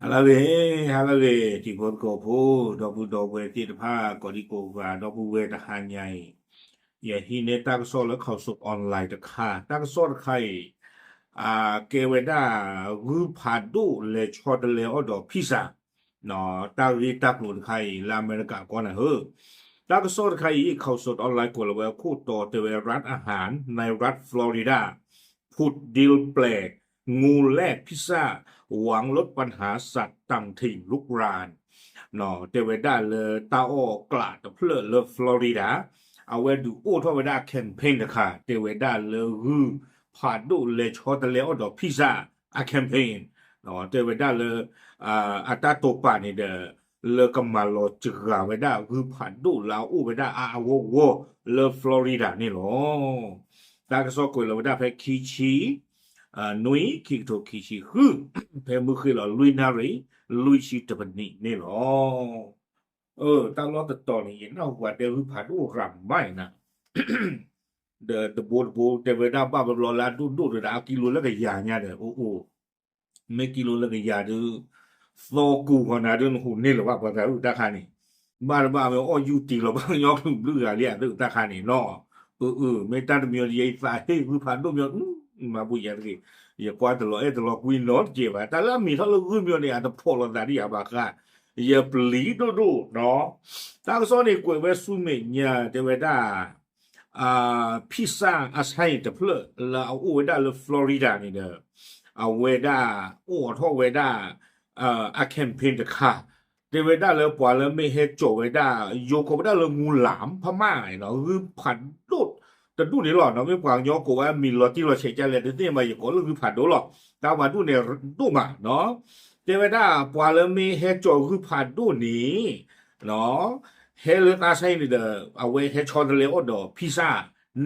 ဟါလၢအဂ့ၤ, ဟါလၢအဂ့ၤ တံၤဖိသကိးဖိ, ဒီပုၢ်ဒီဝဲၢ်သ့ၣ်တဖၣ် ကိးဒံကိးဂၤ ဒီပုၢ်ဝဲၢ်တဟါညါအံၤ, ယဟံးန့ၢ်တၢ်ကစီၣ်လၢ Khaosod Online တခါ, တၢ်ကစီၣ်တခါအံၤ ကဲဝဲဒၣ် ဂုၢ်ဖးဒိၣ်လဲၤဆီတလဲအီၣ်ဒီး pizza တၢ်ဂ့ၢ်တၢ်ကျိၤတခါအံၤ လၢအမဲရကၤကီၢ်န့ၣ်ဧၢ, တၢ်ကစီၣ်တခါအံၤ Khaosod Online ကွဲးလီၤဝဲအခိၣ်တီတဲဝဲ ร้านอาหารในรัฐฟลอริดา ผุดดีลแปลก งูแลกพิซซ่าหวังลดปัญหาสัตว์ต่างถิ่นรุกราน တဲဝဲဒၣ်လၢတၢ်အီၣ်ကျးတဖျၢၣ်လၢ Florida အဝဲဒုးအိၣ်ထီၣ်ဝဲဒၣ် campaign တခါ တဲဝဲဒၣ်လၢဂုၢ်ဖးဒိၣ်လဲၤဆီတလဲအီၣ်ဒီး pizza အ campaign တဲဝဲဒၣ်လၢ အတၢ်တိာ်ပာ်န့ၣ်ဒီး လၢကမၤလီၤစှၤဝဲဒၣ် ဂုၢ်ဖးဒိၣ်လၢအအိၣ်ဝဲဒၣ်အါအါဂီၢ်ဂီၢ်လၢ Florida န့ၣ်လီၤ. တၢ်ကစီၣ်ကွဲးလီၤဝဲဒၣ်ဖဲခံဆံ နွံ ခံကထိခံဆံဃု ဖဲမုၢ်ဃ့ၢ်လီၤလွံၢ်နၣ်ရံၣ် လွံၢ်ဆံတပနံးန့ၣ်လီၤ. တၢ်လီၢ်တတီၤန့ၣ် ယနၢ်ဟူပှၤတဲဂုၢ်ဖးဒိၣ်ရၤမးနီၤ, ဒီးတဘိတဘိတဲဝဲဒၣ်ဘၣ်ဘျီလၢအဒိၣ်ဒိၣ်ဒီး အကံလိလၢကယၤညါဒီး အိၣ်အိၣ် မ့ၢ်ကံလိလၢကယၤဒုး သီကူၤဃီၤနၤဒုး နဟူးန့ၢ်လၢၤဘၣ် ပှၤသးအုးတၢ်ခါန့ၣ်, ဘၣ်တဘၣ်မ့ၢ်အီၣ်ယူၢ်တံၢ်လီၤ ဘၣ်ကညီချုးဘျုးဂၤလံ အသးအုးတၢ်ခါန့ၣ်နီၤ, အၢ အၢ မ့ၢ်တၢ်တမံၤဒီး ယအံၤသးဟ့ၣ်ဂုၢ်ဖးဒိၣ်မံၤ မၤဘူၣ်ယၤတဂ့ၤ, ယကွၢ်တလီၤအဲၣ်တလီၤကွံနီတကဲဘၣ်, တၢ်လၢအမ့ၢ်ထီၣ်လၢဂုၢ်မံၤန့ၣ် အတဖီၣ်လိာ်သးဒ်ယၤဘၣ်ဃး, ယပျံၤဒိၣ်ဒိၣ်နီၤ, တၢ်ကစီၣ်န့ၣ်ကွဲးဝဲဆူမဲာ်ညါ တဲဝဲဒၣ် pizza အဆိုင်တဖျၢၣ်လၢအအိၣ်ဝဲဒၣ်လၢ Florida န့ၣ်ဒီး အဝဲဒၣ်အိးထီၣ်ဝဲဒၣ် အ campaign တခါ, တဲဝဲဒၣ်လၢပှၤလၢမ့ၢ်ဟဲစိာ်ဝဲဒၣ် ယိၤကိးဝဲဒၣ်လၢ ငူလၢ်ဖမၣ် ဂုၢ်ဖးဒိၣ်တဒူၣ်န့ၣ်လီၤ. မ့ၢ်ပှၤကညီကိးဝဲအမံၤလီၤတံၢ်လီၤဆဲးကလဲၣ် တသ့ၣ်ညါဘၣ် ယကိးလၢဂုၢ်ဖးဒိၣ်လီၤ. တၢ်ဝဲဒူၣ်န့ၣ်ဒိၣ်မးနီၤ, တဲဝဲဒၣ်ပှၤလၢမ့ၢ်ဟဲစိာ်ဂုၢ်ဖးဒိၣ်န့ၣ် ဟဲလၢသးဆိုင်န့ၣ်ဒီး အဝဲဟဲဆီတလဲအီၣ်ဒီး pizza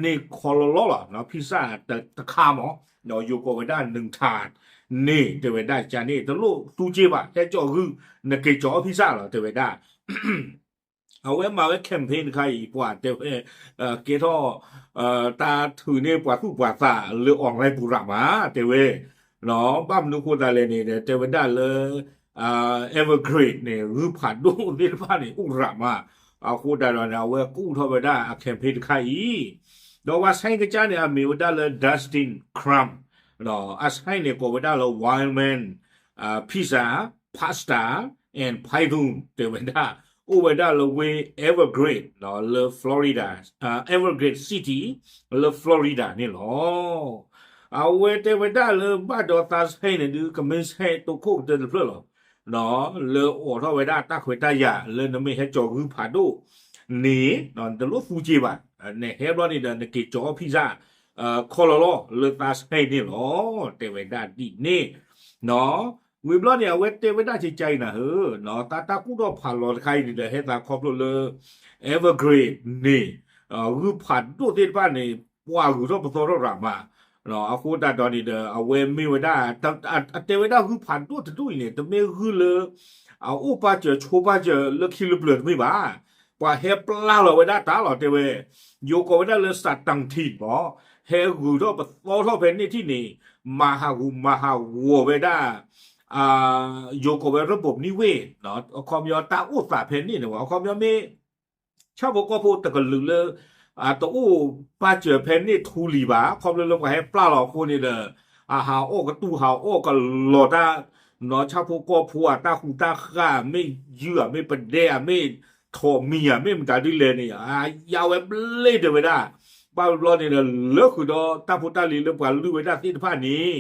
န့ၣ်ခီလီၤလီၤလီၤ, pizza တခါမး, ယိၤကိးဝဲဒၣ် နုၢ်ထးန့ၣ် တဲဝဲဒၣ်ကန့ၣ် တလိၣ်သူက့ဘၣ် ဟဲစိာ်ဂုၢ် နက့ၤစိာ်အီၣ် pizza လီၤ တဲဝဲဒၣ် အဝဲမၤဝဲ campaign တခါအံၤ ပှၤတဲဝဲ ကဲထီၣ် တၢ်ထုးန့ၢ်ပှၤသူၣ်ပှၤသးလၢ online ပူၤရၤမး တဲဝဲ, ဘၣ်မနုၤဃိသးလဲၣ်န့ၣ် တဲဝဲဒၣ်လၢ Evergrande န့ၣ် ဂုၢ်ဖးဒိၣ်သ့ၣ်တဖၣ်န့ၣ် အိၣ်ရၤမး, အဃိသတးဒီးန့ၣ် အဝဲကူၣ်ထီၣ်ဝဲဒၣ်အ campaign တခါအံၤ, ဒီးပှၤဆိုင်ကစၢ်န့ၣ် အမ့ၢ်ဝဲဒၣ်လၢ Dustin Crum, အဆိုင်န့ၣ်ကိးဝဲဒၣ်လၢ Wildman Pizza, Pasta and Python တဲဝဲဒၣ် အိၣ်ဝဲဒၣ်လၢဝ့ၢ် Evergrande လၢ Florida, Evergrande City လၢ Florida န့ၣ်လီၤ. အဝဲတဲဝဲဒၣ်လၢဘၣ်ဒီးသးဆိုင်န့ၣ်ဒုး ကမ့ၢ်ဆိုင်တိခိၣ်ကတၢၢ်တဖျၢၣ်လီၤ. လၢအိးထီၣ်ဝဲဒၣ်တၢ်ခွဲးတၢ်ယာ်လၢနမ့ၢ်ဟဲစိာ်ဂုၢ်ဖးဒိၣ်န့ၣ် နတလိၣ်သူက့ဘၣ်, နဟဲဘျီန့ၣ်ဒီး နက့ၤစိာ်အီၣ် pizza ခီလီၤလီၤလၢသးဆိုင်န့ၣ်လီၤ. တဲဝဲဒၣ်ဒ်န့ၣ် ဝံၤဘျီန့ၣ် အဝဲတဲဝဲဒၣ်ကကါအံၤနၤဧၢ, တၢ်တၢ်ကူၣ်ထီၣ်ဖးလီၤတခါအံၤန့ၣ်ဒီး ဟဲသးခီဖျိလၢ Evergrande န့ၣ် ဂုၢ်ဖးဒိၣ်သ့ၣ်တဖၣ်န့ၣ် ပှၤဂုၤထီၣ်ပသီထီၣ်ရၤမး, အဃိသတးဒီးန့ၣ်ဒီး အဝဲမ့ၢ်ဝဲဒၣ် အတဲဝဲဒၣ်ဂုၢ်ဖးဒိၣ်တဒူၣ်အံၤန့ၣ် တမ့ၢ်ဂုၢ်လၢ အအိၣ်ပာ်စၢၤဆိပာ်စၢၤလၢခံလၢပျၢၤတမ့ၢ်ဘၣ်, ပှၤဟဲပျၢ်လီၤဝဲဒၣ်တၢ်လီၤ တဲဝဲ, ယိၤကိးဝဲဒၣ်လၢ စးတၢ်ထံၣ်မး, ဟဲဂုၤထီၣ်ပသီထီၣ်ဖဲန့ၣ်ထံၣ်န့ၣ် မၤဟးဂူာ်မၤဟးဂီၤဝဲဒၣ် ယိၤကိးဝဲ ရဘိးနံၣ်ဝ့ၢ် အခီပညီတၢ်အိၣ်သးဖဲန့ၣ်န့ၣ် အခီပညီမ့ၢ် ဆၣ်ဖိကီၢ်ဖိတကလုာ်လၢ တအိၣ်ပာ်စၢၤဖဲန့ၣ်ထူလံၤဘၣ်, ခီဖျိလၢပှၤဟဲပျၢ်လီၤအဃိန့ၣ်ဒီး အဟးအီၣ်ကတူၢ်ဟးအီၣ်ကလီၤတၢ် ဆၣ်ဖိကီၢ်ဖိအတၢ်ဃူတၢ်ဃာ် မ့ၢ်ယုၢ်ဧါ မ့ၢ်ပဒဲဧါ မ့ၢ်ထိးမံၤဧါ မ့ၢ်မတၤဒ်လဲၣ်န့ၣ် အယါဝဲဘျ့တဲဝဲဒၣ်, ဘၣ်ဘျီန့ၣ်ဒီး လၢဃုာ်ဒီးတၢ်ဖိတၢ်လံၤလၢပှၤလုၢ်ဝဲဒၣ်သ့ၣ်တဖၣ်န့ၣ်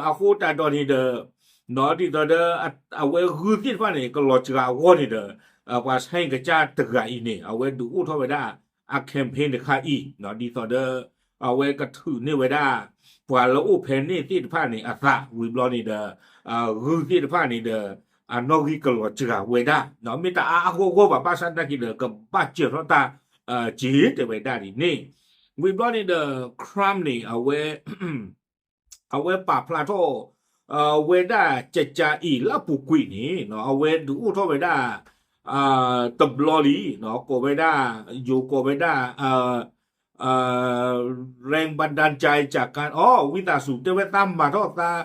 အဃိသတးဒီးန့ၣ်ဒီး ဒ်သိးဒီး အဝဲဂုၢ်သ့ၣ်တဖၣ်န့ၣ် ကလီၤစှၤအဂီၢ်န့ၣ်ဒီး ပှၤဆိုင်ကစၢ်တဂၤအံၤန့ၣ် အဝဲဒုးအိၣ်ထီၣ်ဝဲဒၣ် အ campaign တခါအံၤ ဒ်သိးဒီး အဝဲကထုးန့ၢ်ဝဲဒၣ် ပှၤလၢအိၣ်ဖဲန့ၣ်သ့ၣ်တဖၣ်န့ၣ် အသးဝံၤဘျီန့ၣ်ဒီး ဂုၢ်သ့ၣ်တဖၣ်န့ၣ်ဒီး အနီၣ်ဂံၢ်ကလီၤစှၤဝဲဒၣ် မ့ၢ်တအါအါဂီၢ်ဂီၢ်ဘၣ် ဘၣ်ဆၣ်သနာ်က့ဒီး ကဘၣ်စၢၤထီၣ်တၢ် က့ၤတဲဝဲဒၣ်ဒ်န့ၣ် ဝံၤဘျီန့ၣ်ဒီး Crum န့ၣ် အဝဲ အဝဲပာ်ဖျါထီၣ် ဝဲဒၣ်ကကါအံၤလၢအပူၤကွံာ်န့ၣ် အဝဲဒုးအိၣ်ထီၣ်ဝဲဒၣ် တဘျီလံ ကိးဝဲဒၣ် ယိၤကိးဝဲဒၣ် แรงบันดาลใจจากการ အီ ဝံသးစူၤ တဲဝဲသးမၤထီၣ်သး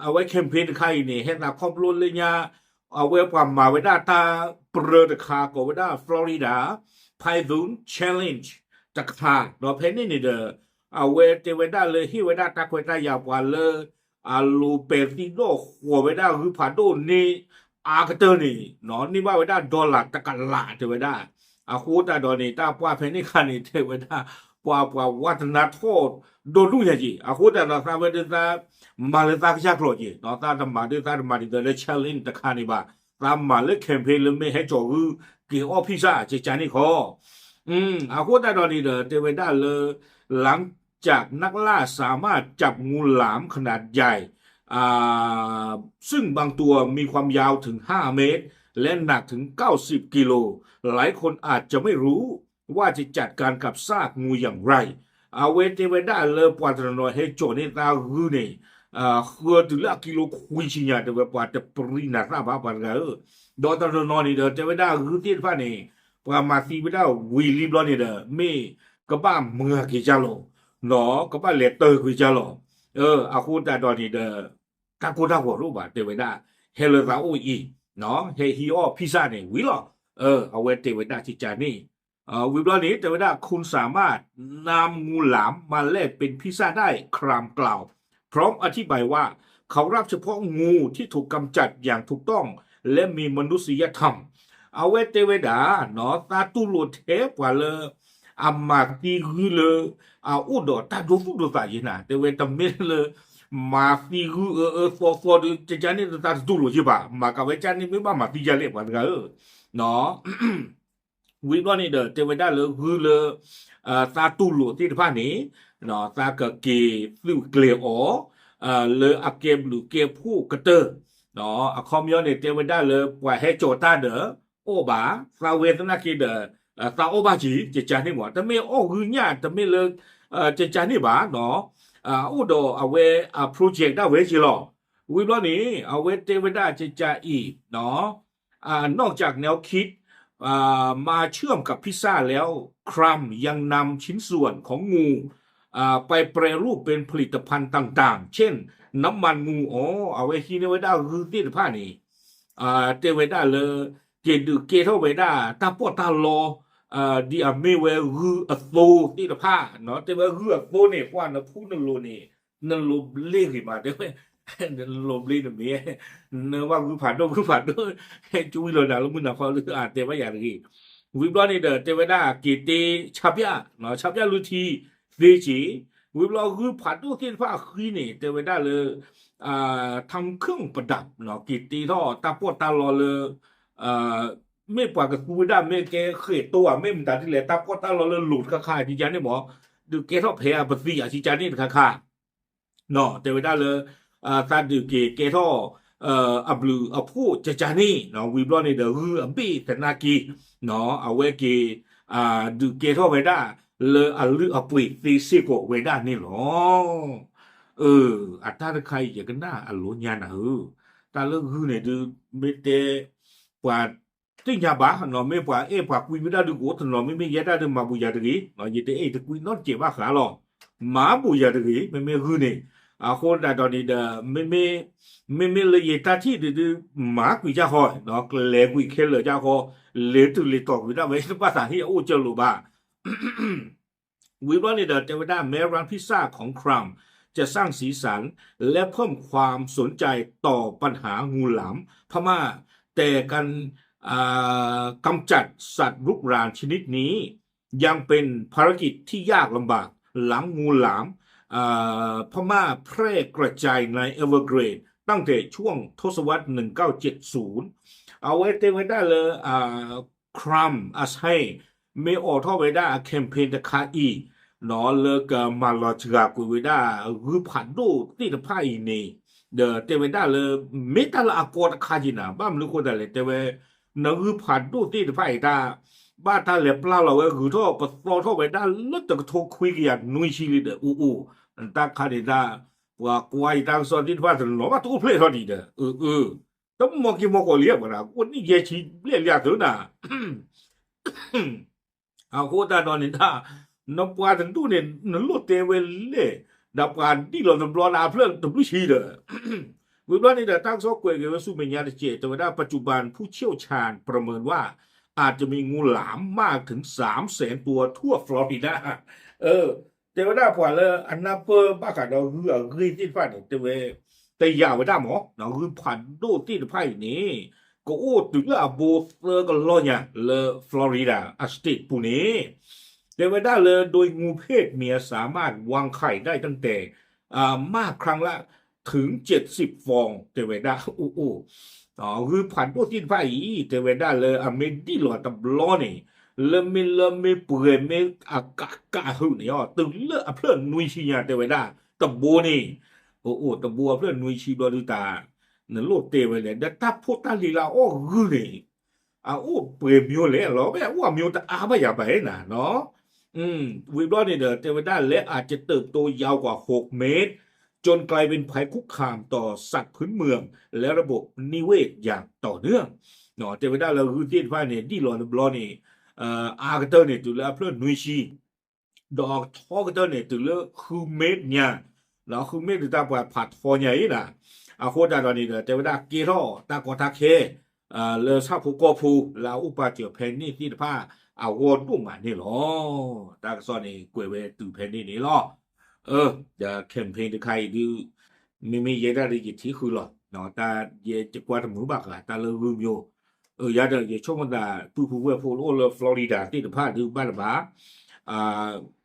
အဝဲ campaign တခါအံၤန့ၣ် ဟဲသးခီဖျိလၢညါ အဝဲပှၤမၤဝဲဒၣ်တၢ်ပြၢတခါ ကိးဝဲဒၣ် Florida Python Challenge တခါ ဒီးဖဲန့ၣ်န့ၣ်ဒီး အဝဲတဲဝဲဒၣ်လၢဟ့ၣ်ဝဲဒၣ်တၢ်ခွဲးတၢ်ယာ်ပှၤလၢ အလိၤပဲာ်သံဒီးဃီၤဝဲဒၣ်ဂုၢ်ဖးဒိၣ်န့ၢ် အါကတၢၢ်န့ၣ် န့ၢ်ဘၣ်ဝဲဒၣ် dollar တကလးတဲဝဲဒၣ်. အဃိသတးဒီးန့ၣ် တၢ်ပှၢ်ဖဲန့ၣ်ခါန့ၣ် တဲဝဲဒၣ် ပှၤ ပှၤဝါတနါထီၣ်ဒိၣ်ဒိၣ်ညါက့ၤ အဃိသတးဒီး သးဝဲဒၣ်သး မၤလၢသးကစၢ်ကျိာ်က့ၤ သးတမၤဒ်သးတမၤဒ်သိးလၢ challenge တခါန့ၣ်ဘၣ်. သးမၤလၢ campaign လၢမ့ၢ်ဟဲကၠီၤဂုၢ်က့ၤအီၣ် pizza ကကန့ၣ်ခီ အဃိသတးဒီးန့ၣ်ဒီး တဲဝဲဒၣ်လၢ หลังจากนักล่าสามารถจับงูหลามขนาดใหญ่ อ่า ซึ่งบางตัวมีความยาวถึง ห้า เมตร และหนักถึง เก้าสิบ กิโล หลายคนอาจจะไม่รู้ว่าจะจัดการกับซากงูอย่างไร အဝဲတဲဝဲဒၣ်လၢပှၤတနီၤနီၤဟဲကၠီၤန့ၢ်သးဂုၢ်န့ၣ် ဃၢတုၤလၢအကံလိခွံဆံညါ တဲဝဲပှၤတပရံနၤသၣ်ဘၣ်ပှၤတဂၤဧၢ, ဒီးတနီၤနီၤန့ၣ်ဒီး တဲဝဲဒၣ်ဂုၢ်သ့ၣ်တဖၣ်န့ၣ် ပှၤမၤသံဝဲဒၣ်ဝံၤလံဘျီန့ၣ်ဒီး မ့ၢ်ကဘၣ်မၤက့ၤကၢ်လီၤ, ကဘၣ်လဲၤတၢၢ်ကွံာ်ကၢ်လီၤ, အဃိသတးဒီးန့ၣ်ဒီး တၢ်ကိၢ်တၢ်ဂီၤတအိၣ်ဘၣ် တဲဝဲဒၣ် ဟဲလၢသးအိၣ်အံၤ ဟဲဟံးအီၣ် pizza န့ၣ်ဝံၤလီၤ, အဝဲတဲဝဲဒၣ်ကကန့ၣ် ဝံၤဘျီန့ၣ် တဲဝဲဒၣ် คุณสามารถนำงูหลามมาแล่เป็นพิซซ่าได้ ครามกล่าว พร้อมอธิบายว่าเขารับเฉพาะงูที่ถูกกำจัดอย่างถูกต้องและมีมนุษยธรรม အဝဲတဲဝဲဒၣ် သးတူၢ်လိာ်ထဲပှၤလၢ အမၤသံဂုၢ်လၢ အအိၣ်ဒီးတၢ်ဒိသူၣ်ဒိသးယဲနၤ တဲဝဲတမ့ၢ်လၢ မၤသံဂုၢ်အၢအၢသီသီဒီး ကကန့ၣ်သးတတူၢ်လိာ်ယဲဘၣ် မၤကၤဝဲကန့ၣ်မ့ၢ်ဘၣ်မၤသံယဲလဲၣ်ပှၤတဂၤဧၢ ဝံၤဘျီန့ၣ်ဒီး တဲဝဲဒၣ်လၢဂုၢ်လၢ သးတူၢ်လိာ်သ့ၣ်တဖၣ်န့ၣ် သးကက့ၤသုးကျဲၤအီၤ လၢအကဲဘျုးကဲဖှိၣ်ကတၢၢ် အခီပညီန့ၣ် တဲဝဲဒၣ်လၢပှၤဟဲကၠီၤတၢ်ဒီး အီၣ်ဘၣ် သးဝဲသနာ်က့ဒီး သးအီၣ်ဘၣ်က့ၤ ကကန့ၣ်မး တမ့ၢ်အီၣ်ဂုၢ်ညၣ် တမ့ၢ်လၢ ကကန့ၣ်ဘၣ် အိၣ်ဒီးအဝဲအ project ဒၣ်ဝဲက့ၤလီၤ. ဝံၤဘျီန့ၣ် အဝဲတဲဝဲဒၣ်ကကအံၤ อ่านอกจากแนวคิดอ่ามาเชื่อมกับพิซซ่าแล้ว ครัมยังนำชิ้นส่วนของงูอ่าไปแปรรูปเป็นผลิตภัณฑ์ต่างๆ เช่น น้ำมันงู အဝဲဟံးန့ၢ်ဝဲဒၣ်ဂုၢ်သ့ၣ်တဖၣ်န့ၣ် တဲဝဲဒၣ်လၢ က့ၤဒုးကဲထီၣ်ဝဲဒၣ်တၢ်ပီးတၢ်လီ ဒ်အမ့ၢ်ဝဲဂုၢ်အသိသ့ၣ်တဖၣ် တဲဝဲဂုၢ်အသိန့ၣ် ပှၤနဖူနလိၤန့ၣ် နလိၤဘျ့ဂ့ၤမး တဲဝဲ နလိၤဘျ့နမ့ၢ် နဘၣ်ဂုၢ်ဖးဒိၣ်ဂုၢ်ဖးဒိၣ် ဟဲကဝံၤလီၤနၤလၢမုၢ်နၤခီလၢအတဲဘၣ်ယၤတဂ့ၤ. ဝံၤဘျီန့ၣ်ဒီး တဲဝဲဒၣ်က့ၤတ့ဆါပၠၣ် ဆါပၠၣ်လုၢ်ထံသ့က့ၤ ဝံၤဘျီဂုၢ်ဖးဒိၣ်သ့ၣ်တဖၣ်အဃံန့ၣ် တဲဝဲဒၣ်လၢ ทำเครื่องประดับ က့ၤတ့ထီၣ်တၢ်ပီးတၢ်လီလၢ မ့ၢ်ပှၤကသူဝဲဒၣ် မ့ၢ်ကဲဃဲၣ်တိဧါ မ့ၢ်မတၤဒ်လဲၣ် တၢ်ပီးတၢ်လီလၢလိၤတခါခါ ကကန့ၣ်မး ဒုးကဲထီၣ်ဖဲအပသံၣ်အကကန့ၣ်တခါခါ တဲဝဲဒၣ်လၢ သးဒုးက့ၤကဲထီၣ် အဘျုးအဖှိၣ်ကကန့ၣ် ဝံၤဘျီန့ၣ်ဒီးဂုၢ်အဘ့ၣ်သနာ်က့ အဝဲက့ၤ ဒုးကဲထီၣ်ဝဲဒၣ်လၢအလုၢ်အပှ့ၤသ့စ့ၢ်ကီးဝဲဒၣ်န့ၣ်လီၤ. အတၢ်တခါအံၤယကနၣ်အလီၤညါနၤဧၢ, တၢ်လၢဂုၢ်န့ၣ်ဒုး မ့ၢ်တဲ ပှၤသ့ၣ်ညါဘၣ် မ့ၢ်ပှၤအဲၣ်ပှၤကွံမ့ၢ်ဒၣ်ဒုးကအိၣ်တနီၤ မ့မ့ၢ်ယဲဒၣ်ဒုးမၤဘူၣ်ယၤတဂ့ၤ ယတအဲၣ်တကွံနီတစဲးဘၣ်ဃးလီၤ. မၤဘူၣ်ယၤတဂ့ၤ မ့မ့ၢ်ဂုၢ်န့ၣ် အဃိသတးဒီးန့ၣ်ဒီး မ့မ့ၢ် မ့မ့ၢ်လၢယတၢ်ထံၣ်ဒုးဒုး မၤကွံာ်ကၢ်ဃီ လဲၤကွံာ်ခဲလၢာ်ကၢ်ဃီ လဲၤတုၤလဲၤတီၤကွံာ်ဒၣ်ဝဲ တဘၣ်သးဟ့ၣ်အအိၣ်ကၢလိာ်ဘၣ် ဝံၤဘျီန့ၣ်ဒီး တဲဝဲဒၣ် แม้ร้านพิซซ่าของครัมจะสร้างสีสัน และเพิ่มความสนใจต่อปัญหางูหลามพม่า แต่การอ่ากำจัดสัตว์รุกรานชนิดนี้ ยังเป็นภารกิจที่ยากลำบาก หลังงูหลามอ่าพม่าแพร่กระจายในเอเวอร์เกรสตั้งแต่ช่วงทศวรรษ หนึ่งเก้าเจ็ดศูนย์ အဝဲတဲဝဲဒၣ်လၢ Crum အဆဲ မ့ၢ်အိးထီၣ်ဝဲဒၣ်အ campaign တခါအံၤ လၢကမၤလီၤစှၤကွံာ်ဝဲဒၣ် ဂုၢ်ဖးဒိၣ်သ့ၣ်တဖၣ်အံၤန့ၣ် ဒီးတဲဝဲဒၣ်လၢ မ့ၢ်တၢ်လၢအကီတခါက့ၤနၤ ဘၣ်မနုၤအဃိသတးလဲၣ် တဲဝဲ နဂုၢ်ဖးဒိၣ်သ့ၣ်တဖၣ်အံၤတၢ် ဘၣ်တၢ်လဲၤပျၢ်လီၤဝဲဂုၢ်ထီၣ်ပသီထီၣ်ဝဲဒၣ်လၢတကထိခွံကယၤနွံဆံလံဒီး အိၣ်အိၣ် တၢ်ခါန့ၣ်တၢ် ပှၤကွၢ်ယတၢ်ကစီၣ်သ့ၣ်တဖၣ်တနီၤဘၣ်တအိၣ်ဖျဲၣ်ထီၣ်ဒံးဒီး အၢ အၢ တမီၢ်က့ၤမီၢ်ကီးလံ ပှၤဒၣ် အိၣ်နံၣ်ယဲၢ်ဆံဘျဲၣ်လံအသုနၤ အဃိသတးဒီးန့ၣ်ဒၣ် နပှၤတဒူၣ်န့ၣ် နလိၣ်တဲဝဲလဲၣ် ဒီးပှၤဒံၣ်လီၤတဘျီလၢအဖျၢၣ်တဘျုးဆံဒီး ဝံၤဘျီန့ၣ်ဒီး တၢ်ကစီၣ်ကွဲးက့ၤဝဲဆူမဲာ်ညါတစဲး တဲဝဲဒၣ် ปัจจุบันผู้เชี่ยวชาญประเมินว่า อาจจะมีงูหลามมากถึงสามแสนตัวทั่วฟลอริดา တဲဝဲဒၣ်ပှၤလၢအနၢ်ပၢၢ်ဘၣ်ဃးဒီးဂုၢ်အဂ့ၢ်သ့ၣ်တဖၣ်န့ၣ် တဲဝဲ တယာ်ဝဲဒၣ်မး ဂုၢ်ဖးဒိၣ်သ့ၣ်တဖၣ်အံၤန့ၣ် ကအိၣ်တုၤလၢအဘိသၢကလီၢ်ညါလၢ Florida အ state ပူၤန့ၣ် တဲဝဲဒၣ်လၢ โดยงูเภศเมียสามารถวางไข่ได้ตั้งแต่ อ่า มากครั้งละถึงเจ็ดสิบฟอง တဲဝဲဒၣ်အိၣ်အိၣ် ဂုၢ်ဖးဒိၣ်သ့ၣ်တဖၣ်အံၤ တဲဝဲဒၣ်လၢအမ့ၢ်ဒံၣ်လီၤတဘျီန့ၣ် လၢမ့ၢ်လၢမ့ၢ်ပှဲၤမ့ၢ်အကးကးဟုးန့ၣ် တုၤလၢအဖျၢၣ်နွံဆံညါ တဲဝဲဒၣ် တဘိန့ၣ် အိၣ်အိၣ် တဘိအဖျၢၣ်နွံဆံဘျီဒုးတၢ် နလိၣ်တဲဝဲလဲၣ် ဒီးတၢ်ဖိတၢ်လံၤလၢအအီၣ်ဂုၢ်န့ၣ် အအိၣ်ပှဲၤမျိုးလဲၣ် လီၤဘဲအအိၣ်အမျိုးတအါဘၣ်ယၤဘၣ်နၤ ဝံၤဘျီန့ၣ်ဒီး တဲဝဲဒၣ် และอาจจะเติบโตยาวกว่าหกเมตร จนกลายเป็นภัยคุกคามต่อสัตว์พื้นเมืองและระบบนิเวศอย่างต่อเนื่อง တဲဝဲဒၣ်လၢဂုၢ်သ့ၣ်တဖၣ်န့ၣ် ဒံၣ်လီၤတဘျီန့ၣ် အါကတၢၢ်န့ၣ် တုၤလၢအဖျၢၣ်နွံဆံ ဒီးထီကတၢၢ်န့ၣ် တုၤလၢဃုမ့ၢ်ညါ ဒီးဃုမ့ၢ်ဒုးတၢ်ပှၤဖးထီညါအံၤနၤ အဃိသတးဒီးန့ၣ်ဒီး တဲဝဲဒၣ်ကဲထီၣ်တၢ်ကီတၢ်ခဲ လၢဆၣ်ဖိကီၢ်ဖိ လၢအအိၣ်ပာ်စၢၤဖဲန့ၣ်သ့ၣ်တဖၣ် အဂီၢ်ဒိၣ်မးန့ၣ်လီၤ. တၢ်ကစီၣ်န့ၣ် ကွဲးဝဲတုၤဖဲန့ၣ်န့ၣ်လီၤ. ဒီး campaign တခါအံၤဒုး မ့မ့ၢ်ယဲဒၣ်ဒီးယထံၣ်ဃုာ်လီၤ. တၢ်ယဲယကွၢ်တမုာ်ဘၣ်ဃး တၢ်လၢဂုၢ်မံၤ အၢ ယၤဒီး ယဆိကမိၣ်သး ပုၢ်ဖိဝဲၢ်ဖိလၢအိၣ်လၢ Florida သ့ၣ်တဖၣ်ဒုးဘၣ်တဘၣ်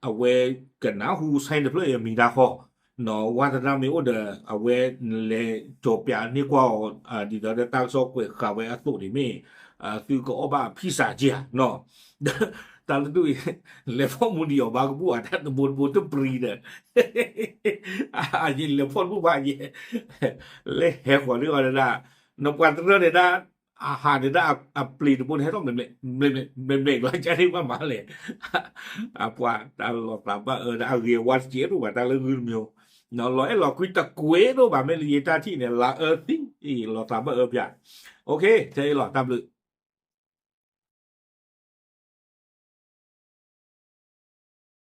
အဝဲကနၢ်ဟူ sign တဖျၢၣ်အံၤအမံၤတၢ်ဃီ ဝါသနာမ့ၢ်အိၣ်ဒီး အဝဲလဲၤကၠီၤပၠးန့ၢ်ကွၢ်အီၤ ဒ်သိးဒီးတၢ်ကစီၣ်ကွဲးဃာ်ဝဲအသိးန့ၣ်မ့ၢ် သုကအီၣ်ဘၣ်ဖံစးက့ဧါနီၤ တၢ်လၢဒူၣ်အံၤ လဲၤဖီၣ်မူဒံးအီၤဘၣ်ကဘူၣ်အတၢ်တဘိတဘိတပျံၤဒီး အယလဲၤဖီၣ်တဘူၣ်ဘၣ်ယဲ လဲၤဟဲဃီၤန့ၢ်အီၤဒၣ် နပှၤတရၢန့ၣ်ဒၣ် အဟးန့ၣ်ဒၣ်အပျံၤတဘိန့ၣ် ဟဲထီၣ် ဘျဲးဘျဲးလီၤကန့ၢ်ဘၣ်မးလဲၣ် အပှၤတၢ်လီၤသးဘၣ်အၢ တၢ်အဂ့ၤအဝါတကဲးဒိၣ်ဘၣ် တၢ်လၢဂုၢ်တမံၤ လီၤအဲၣ်လီၤကွံတကွဲးဒိၣ်ဘၣ် မ့ၢ်လၢယတၢ်ထံၣ်န့ၣ် လၤအၢသံ လီၤသးဘၣ်အၢပၠး OK ထဲအံၤလီၤ တၢ်ဘျုး